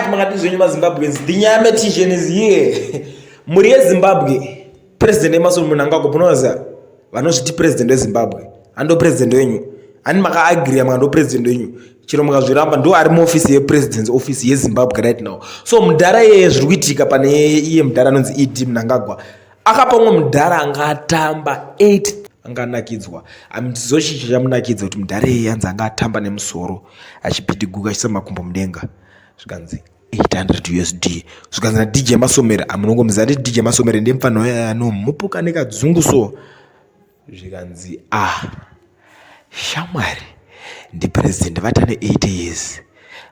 Alright, makadii zvenyu maZimbabweans, the Nyametician is here. Mhuri yeZimbabwe, President Emmerson Mnangagwa, munoziva vanozviti President weZimbabwe, ando President wenyu. Ani makaagriya mukando President wenyu. Chero mukazviramba ndo ari muofisi yePresident's office yeZimbabwe right now. So mudhara iyeye zviri kuitika pane iye mudhara anonzi ED Mnangagwa. Akapa umwe mudhara anga atamba 8 anga anakidzwa. Amzochichi chamunakidza kuti mudhara iyeye anzi anga atamba nemusoro achipidiguka achisa makumbo mudenga. Zvikanzi 800 USD. Zvikanzi na DJ Masomere, amunongomuziva ndi DJ Masomere ndiye mupfanha uya anomupuka nekadzungu so. Zvikanzi ah shamwari ndipresident vatane 8 years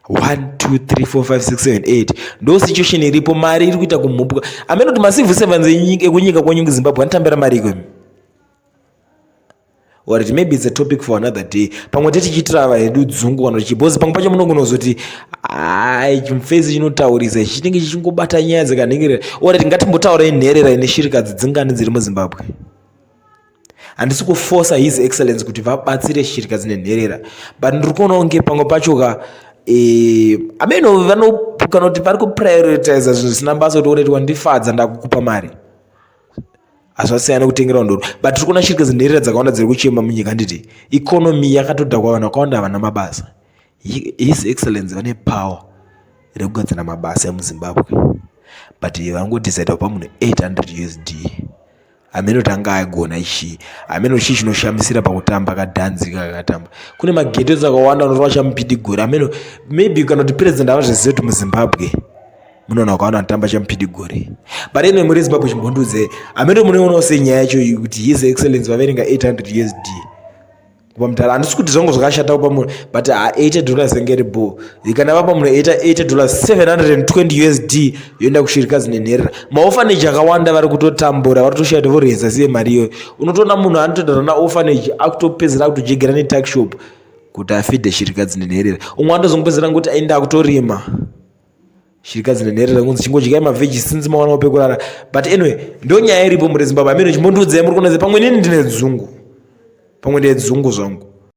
1 2 3 4 5 6 7 8 ndo situation iripo mari iri kuita kumhupuka amene kuti macivil servants ekunyika kwenyu kuZimbabwe anotambira mari iko imi or it maybe it's a topic for another day. Pamwe tetichiitira ava hedu dzungu kana chibozi pamwe pacho munongonozoti ai chimufesi chinotaurisa ichi chinenge chichingobata nyaya dzakanhengerera. Or ngatimbotaura nherera ine shirikadzi dzingani dziri muZimbabwe. Handisi kufosa His Excellence kuti vabatsire shirikadzi nenherera, but ndiri kuona kunge pamwe pacho ka ameno vanopukana kuti vari kuprioritiza zvinhu zvisina basa kuti oreti wandifadza ndakukupa mari. Hazvasiyana nekutengera ndoro, but tiri kuona shirikadzi nherera dzakawanda dziri kuchema munyika. Handiti economy yakatodhakwa, vanhu vakawanda havana mabasa. His Excellence vane power rekugadzira mabasa emuZimbabwe, but vangodecide kupa munhu 800 USD. Hameno kuti anga agona chii, hameno chii chinoshamisira pakutamba kadhanzi kakatamba. Kune magetos akawanda anorova chamupidigori. Hameno maybe kana kuti president havazvizive kuti muZimbabwe mune vanhu vakawanda vanotamba chamupidigori. But anyway, muri Zimbabwe chimbondiudzei, hameno munoionawo sei nyaya yacho iyi kuti His Excellence vaverenga 800 USD kupa mudhara. Handisi kuti zvangu zvakashata kupa munhu, but $80 yange iri bho. Kana vapa munhu $80, 720 USD yoenda kushirikadzi nenherera. Maorphanage akawanda vari kutotambura, vari kutoshaya kuti voreza sei mari iyoyo. Unotoona munhu anotodhara naorphanage akutopedzera akutojegera netuckshop kuti afidhe shirikadzi nenherera. Umwe anotozongopedzera ngokuti aenda akutorima shirikadzi nenherera, kunzi chingodyai maveggie since mawanawo pekurara. But anyway, ndo nyaya iripo muri Zimbabwe. Amene chimbondiudzai muri kuona, pamwe nini ndine dzungu, pamwe ndine dzungu zvangu.